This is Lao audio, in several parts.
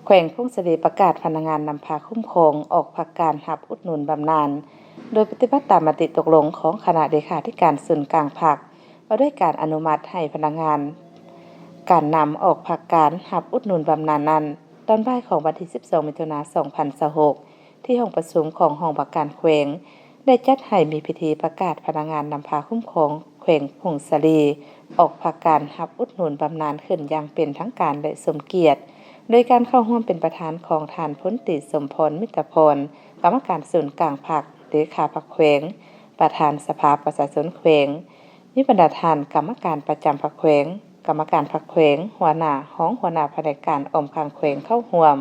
ແຂວງຜົ້ງສາລີປະກາດພະນັກງານນຳພາຄຸ້ມຄອງອອກພັກການຮັບອຸດໜູນບຳນານ ໂດຍປະຕິບັດຕາມມະຕິຕົກລົງຂອງຄະນະເລຂາທິການສູນກາງພັກ ວ່າດ້ວຍການອະນຸມັດໃຫ້ພະນັກງານການນຳອອກພັກການຮັບອຸດໜູນບຳນານນັ້ນ ຕອນບ່າຍຂອງວັນທີສິບສອງ ມິຖຸນາ ສອງພັນຊາວຫົກ ທີ່ຫ້ອງປະຊຸມຂອງຫ້ອງວ່າການແຂວງ ໄດ້ຈັດໃຫ້ມີພິທີປະກາດພະນັກງານນຳພາຄຸ້ມຄອງແຂວງຜົ້ງສາລີ ອອກພັກການຮັບອຸດໜູນບຳນານຂຶ້ນຢ່າງເປັນທາງການ ແລະ ສົມກຽດ ໂດຍການເຂົ້າຮ່ວມເປັນປະທານຂອງທ່ານ ພົນຕີ ສົມພອນ ມິດຕະພອນ ກຳມະການສູນກາງພັກ, ເລຂາພັກແຂວງ, ປະທານສະພາປະຊາຊົນແຂວງ, ມີບັນດາທ່ານກຳມະການປະຈຳພັກແຂວງ, ກຳມະການພັກແຂວງ, ຫົວໜ້າ, ຮອງຫົວໜ້າພະແນກການອ້ອມຂ້າງແຂວງເຂົ້າຮ່ວມ.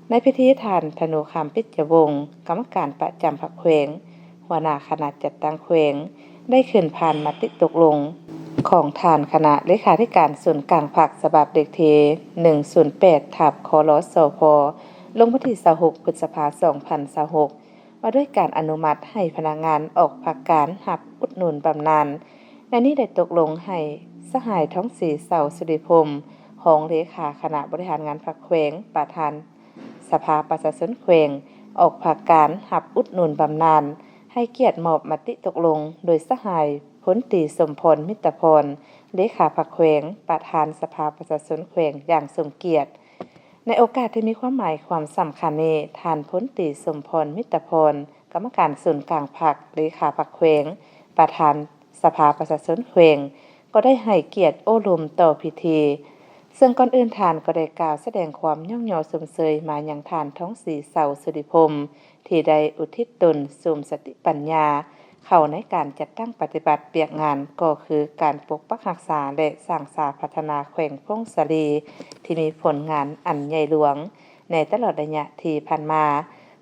ໃນພິທີ ທ່ານ ທະນູຄຳ ປິດຈະວົງ ກຳມະການປະຈຳພັກແຂວງ, ຫົວໜ້າຄະນະຈັດຕັ້ງແຂວງ ໄດ້ຂຶ້ນຜ່ານມະຕິຕົກລົງຂອງທ່ານຄະນະເລຂາທິການສູນກາງພັກ ສະບັບເລກທີ ໜຶ່ງສູນແປດ ທັບ ຄລ ສພ ລົງວັນທີຊາວຫົກ ພຶດສະພາ ສອງພັນຊາວຫົກ ວ່າດ້ວຍການອະນຸມັດໃຫ້ພະນັກງານອອກພັກການຮັບອຸດໜູນບຳນານ. ໃນນີ້ໄດ້ຕົກລົງໃຫ້ສະຫາຍ ທອງສີ ເສົາສຸລິພົມ ຮອງເລຂາຄະນະບໍລິຫານງານພັກແຂວງ, ປະທານສະພາປະຊາຊົນແຂວງ ອອກພັກການຮັບອຸດໜູນບຳນານ, ໃຫ້ກຽດມອບມະຕິຕົກລົງໂດຍສະຫາຍ ພົນຕີ ສົມພອນ ມິດຕະພອນ ເລຂາພັກແຂວງ, ປະທານສະພາປະຊາຊົນແຂວງ ຢ່າງສົມກຽດ. ໃນໂອກາດທີ່ມີຄວາມໝາຍຄວາມສຳຄັນນີ້, ທ່ານ ພົນຕີ ສົມພອນ ມິດຕະພອນ ກຳມະການສູນກາງພັກ, ເລຂາພັກແຂວງ, ປະທານສະພາປະຊາຊົນແຂວງ ກໍໄດ້ໃຫ້ກຽດໂອ້ລົມຕໍ່ພິທີ, ເຊິ່ງກ່ອນອື່ນທ່ານກໍໄດ້ກ່າວສະແດງຄວາມຍ້ອງຍໍຊົມເຊີຍມາຍັງທ່ານ ທອງສີ ເສົາສຸລິພົມ ທີ່ໄດ້ອຸທິດຕົນສຸມສະຕິປັນຍາ ເຂົ້າໃນການຈັດຕັ້ງປະຕິບັດວຽກງານ ກໍຄືການປົກປັກຮັກສາ ແລະ ສ້າງສາພັດທະນາແຂວງຜົ້ງສາລີ ທີ່ມີຜົນງານອັນໃຫຍ່ຫຼວງໃນຕະຫຼອດໄລຍະທີ່ຜ່ານມາ.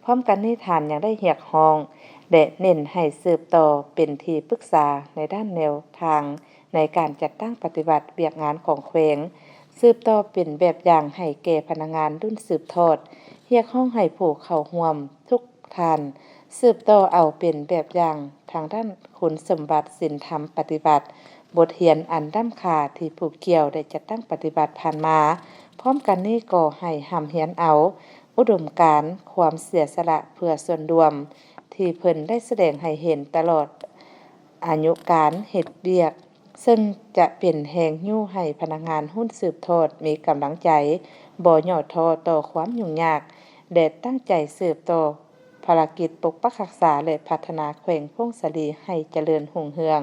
ພ້ອມກັນນີ້ທ່ານຍັງໄດ້ຮຽກຮ້ອງ ແລະ ເນັ້ນໃຫ້ສືບຕໍ່ເປັນທີ່ປຶກສາໃນດ້ານແນວທາງໃນການຈັດຕັ້ງປະຕິບັດວຽກງານຂອງແຂວງ, ສືບຕໍ່ເປັນແບບຢ່າງໃຫ້ແກ່ພະນັກງານລຸ້ນສືບທອດ, ຮຽກຮ້ອງໃຫ້ຜູ້ເຂົ້າຮ່ວມທຸກ ທ່ານ ສືບຕໍ່ເອົາເປັນແບບຢ່າງທາງດ້ານຄຸນສົມບັດສິນທຳປະຕິບັດ, ບົດຮຽນອັນລ້ຳຄ່າທີ່ຜູ້ກ່ຽວໄດ້ຈັດຕັ້ງປະຕິບັດຜ່ານມາ. ພ້ອມກັນນີ້ກໍໃຫ້ຮ່ຳຮຽນເອົາອຸດົມການຄວາມເສຍສະຫຼະເພື່ອສ່ວນລວມ ທີ່ເພິ່ນໄດ້ສະແດງໃຫ້ເຫັນຕະຫຼອດອາຍຸການເຮັດວຽກ, ເຊິ່ງຈະເປັນແຮງຍູ້ໃຫ້ພະນັກງານຮຸ້ນສືບທອດມີກຳລັງໃຈ, ບໍ່ຫຍໍ້ທໍ້ຕໍ່ຄວາມຫຍຸ້ງຍາກ ແລະ ຕັ້ງໃຈສືບຕໍ່ ພາລະກິດປົກປັກຮັກສາ ແລະ ພັດທະນາແຂວງຜົ້ງສາລີໃຫ້ຈະເລີນຮຸ່ງເຮືອງ.